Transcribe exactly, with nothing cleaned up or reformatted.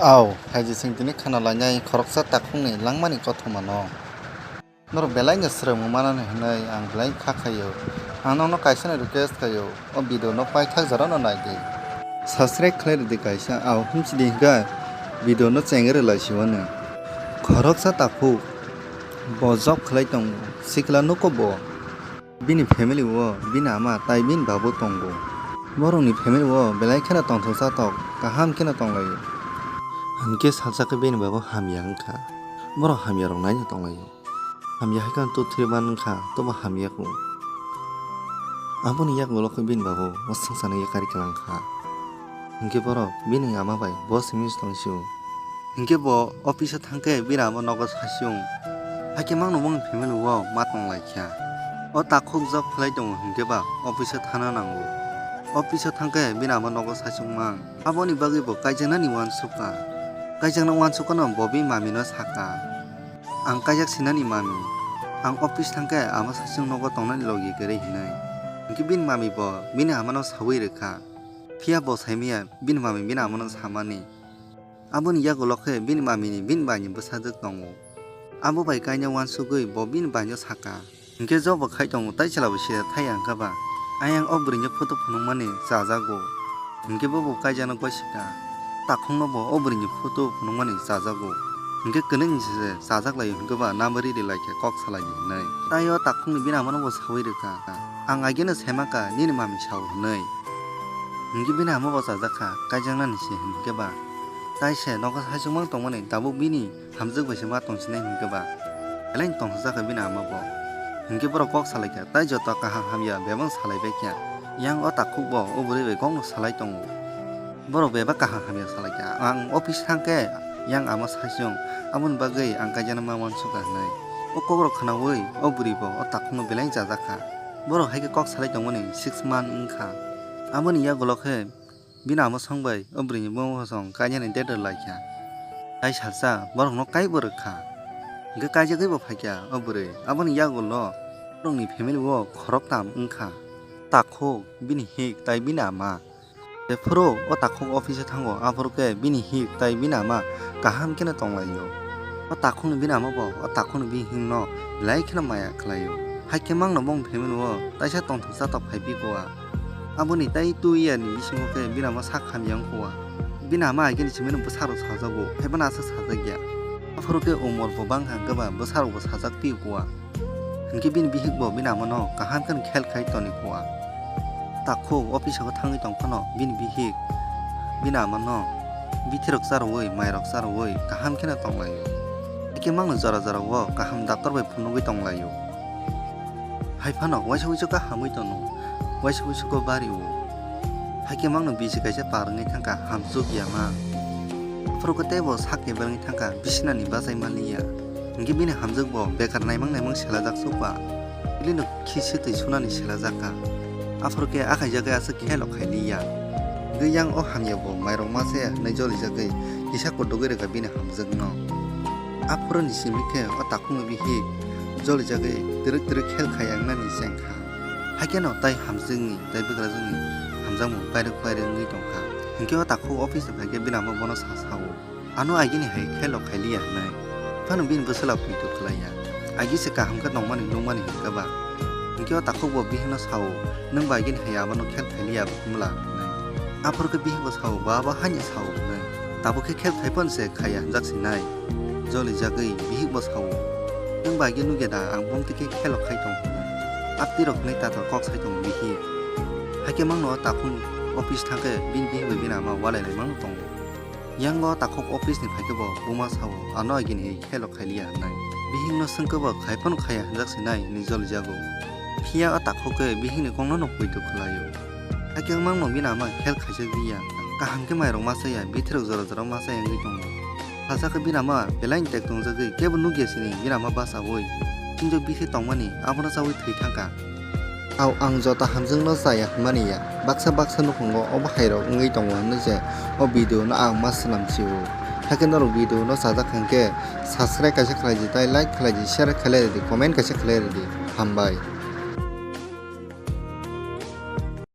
Au, hai je chwng tini khana lainai khoroksa takhukni langmani kothomano. Norok belai no swrwngmung manani hwnwi ang belai kha khaio. Ang nokno kaisa no request khaio, o video no paithak jora no nai di. Subscribe khlai rwdi kaisa, au hwnchidi hwnkha video no chengwi rwlai siwano. Khoroksa takhuk, bo job khlai tongo, sikla nuko bo. Bini family o bini ama tai bini babu tongo. Borokni family o belai kheno tongthok chathok, kaham kheno tonglaio. Hinkhe salsa khe bini babu hamya wngkha. Borok hamya rok naino tonglaio. Hamya hai khe two three man wngkha, tobo hamya kho. Aboni yagulo khe bini babu mwsang sana yakari kwlangkha. Hinkhe borok bini ama bai bo simi tong sio. Hinkhe bo office o thangkhe bini ama nogo sachung. Hakhe mangno mungni family o ma tonglaikha. O takhuk job khlai tongo hinkhe ba office o thana nango. Office o thangkhe bini ama nogo sachung mang. Aboni bagwi bo kaijaknani uansukha. Kaijakna uansukha no bo bini mami no sakha. Ang kaijak sinani mami, ang office thangkhe ama sachung nogo tongnani logi kwrwi hinwi. Hinkhe bini mami bo bini amano saui rwkha. Phiya bo saimaya bini mami bini amano samani. Aboni yagulo khe bini mamini bini baini bwsajwk tongo. Abo bai kaina uansugwi bo bini baino sakha. Hinkhe jobo khai tongo tai chwla bo sida thai ang khe ba. Ayang o bwrwini photo phunukmani chajago. Hinkhe bobo kaijakno gosika. Takhukno bo o bwrwini photo phunukmani chajago. Hinkhe kwnwi ni se chajak laio hinkhe ba number riri laikhe kok salai di hinwi. Tai o takhukni bini amano bo saui rwkha. Ang ageno saimaka nini mami sao hinwi. Hinkhe bini ama bo chajakha kaijaknani se hinkhe ba. Tai se nogo saichung mang tongmani tabuk bini hamjwk bai se ma tongsinai hinkhe ba. Belai tongthokjakha bini ama bo. Hinkhe borok kok salaikha tai joto kaham hamya bebak salai baikha. Yang o takhuk bo o bwrwi bai kokno salai tongo. Borok bebak kaham hamya salaikha. Ang office thangkhe yang ama saichung aboni bagwi ang kaijakna ma uansukha hinwi. O kokrok khnaui o bwrwi bo o takhukno belai chajakha. Borok hai khe kok salai tongmani six month wngkha. Aboni yagulo khe bini ama song bai o bwrwini bumung hosong kainani date rwlaikha. Tai salsa borokno kaibo rwkha. Hinkhe kaijagwi bo phaikha o bwrwi. Aboni yagulo borokni family o khoroktham wngkha. Takhuk, bini hik tai bini ama. Jephuru o takhuk office o thango, aphuru khe bini hik tai bini ama kaham kheno tonglaio. O takhukni bini ama bo o takhukni bihikno belai kheno maya khlaio. Hai khe mangno bongni family o taisa tongthok chathok phai pikoa. Aboni tai two year ni bisingo khe bini ama sak hamya wngkhoa. Bini ama agini simino bwsarok sajago, haiphano aswk sajakya. Aphuru khe umor bo bangkha hwnkhe ba bwsarok bo sajak pikoa. Hinkhe bini bihik bo bini amano kaham kheno khel khai toni koa. Takhuk office o thangwi tong phano bini bihik bini amano bithirok charwui, mairok charwui kaham kheno tonglaio. Hakhe mangno jora jora o kaham doctor bai phunugwi tonglaio. Hai phano waisa wuisu khe hamwi tono, waisa wuisu khe bari o. Hakhe mangno bisi kaisa par wngwi thangkha hamsuk ya ma. Aphuru khe teibo sak kebel wngwi thangkha bisinani bachai manliya. Hinkhe bini hamjwk bo bekar naimang naimang selajak chukha. Bilino khisi twi sunani selajakha. Aphuru khe akhai jagwi aswk khelo khailiya. Hinkhe yang o hamya bo mairok ma chaya hwnwi jolijagwi kisa kudugwi rwkha bini hamjwkno. Aphuruni simi khe o takhukni bihik jolijagwi twrwk twrwk khel khai wngnani chengkha. Haikhe no tai hamjwkni tei bwkrajwkni hamjakmung pairwk pairwk wngwi tongkha. Hinkhe o takhuk office ni phaikhe bini ama bono sa sao. Ano agini hai khelo khailiya hwnwi. Phano bini bwsala poito khlaiya. Agi se kaham khe tongmani nukmani hinkhe ba. Hinkhe o takhuk bo bihikno sao, "Nwng bo agini hai abono khel khailiya bo hwnmwla?" hwnwi. Aphuru khe bihik bo sao, "Bo abo haino sao," hwnwi. Tabuk khe khel khai phano se khaiya hwnjak sinai. Jolijagwi bihik bo sao, "Nwng bo agi nukya da ang bumtwi khe khelo khai tong," hwnwi. Aptwi rok hwnwi tatal kok sai tongo bihik. Haikhe mangno o takhuk office thangkhe bini bihik bai bini ama walai lai mangno tongo. Yango takhuk office ni phaikhe bo buma sao, "Ano agini hai khelo khailiya," hwnwi. Bihikno swngkhe bo khai phano khaiya hwnjak sinai hinwi jolijago. Phiya o takhuk khe bihikni kokno no poito khlaio. Hakhe wngmangno bini ama khel khaijak liya. Kaham khe mairok ma chaya, bithirok jora jora ma chaya wngwi tongo. Salsa khe bini ama belai ni tek tongjagwi kebo nukya sini bini ama bachaui. Chingjak bithi tongmani abono chaui thwi thangkha. Au ang joto hamjwkno chaya hwnmani ya. Baksa baksa nukhungo obo hairok wngwi tongo hwnwi se o video no ang ma swnam sio. Hakhe norok video no chajak hwnkhe subscribe kaisa khlai di tai like khlai di share khlai di comment kaisa khlai di. Hambai.